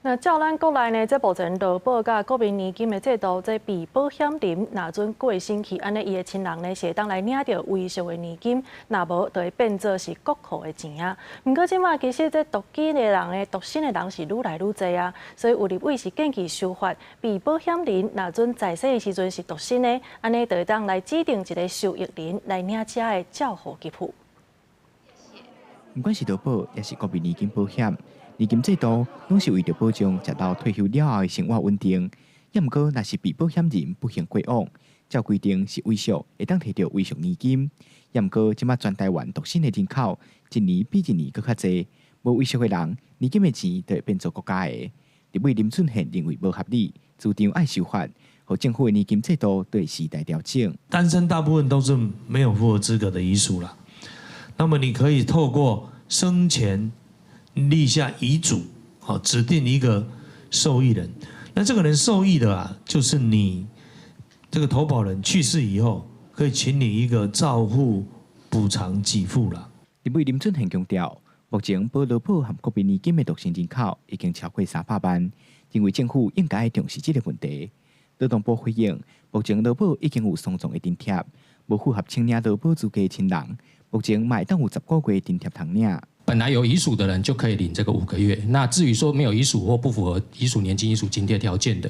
那照咱國內呢，這目前勞保佮國民年金的制度，這被保險人若準過身去，按呢伊的親人呢是會當來領著遺屬的年金，若無就會變做是國庫的錢啊。毋過這馬其實這獨居的人呢，獨身的人是愈來愈濟啊，所以有立委是建議修法，被保險人若準在生的時陣是獨身的，按呢就會當來指定一个受益人來領這个照護給付。毋管是勞保，抑是國民年金保險，年金制度攏是為著保障食到退休了後的生活穩定。抑毋過，若是被保險人不幸過往，照規定是遺屬會當提著遺屬年金。抑毋過，這馬全台灣獨身的人口一年比一年閣較濟，無遺屬的人，年金的錢就會變做國家的。立委林俊憲認為無合理，主張愛修法，予政府的年金制度對時代調整。單身大部分都是沒有符合資格的遺屬啦。那麼你可以透過生前立下遺囑，好，指定一個受益人。那這個人受益的啊，就是你這個投保人去世以後，可以請你一個照護補償給付啦。立委林俊憲強調，目前保勞保和國民年金的獨身人口已經超過300萬，認為政府應該重視這个問題。勞動部回應，目前勞保已經有雙重的津貼，無符合申領勞保資格的親人，目前嘛會當有15個月津貼通領。本來有遺屬的人就可以領這個五個月，那至於說沒有遺屬或不符合遺屬年金、遺屬津貼條件的，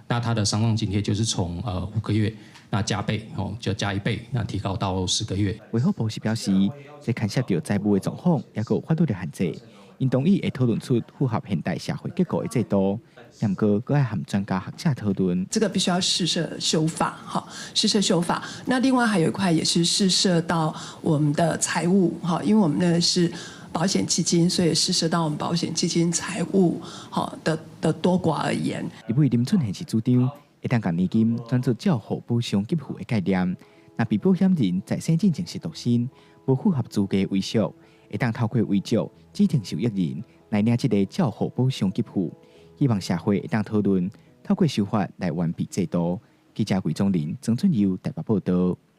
那他的喪葬津貼就是從5個月，那加倍哦，就加一倍，那提高到10個月。衛福部是表示，這牽涉著財務的狀況，抑閣有法律的限制，𪜶同意會討論出符合現代社會結構的制度，毋過閣愛和專家學者討論。這個必須要事涉修法，哈，事涉修法。那另外還有一塊也是事涉到我們的財務，哈，因為我們那是保險基金，所以事涉到我們保險基金財務好的多寡而言。立委林俊憲是主張，會當共年金轉做照護補償給付的概念。若被保險人在生進前是獨身，無符合資格遺屬，會當透過遺囑指定受益人來領這个照護補償給付。希望社會會當討論，透過修法來完備制度。記者魏宗林、曾俊佑台北報導。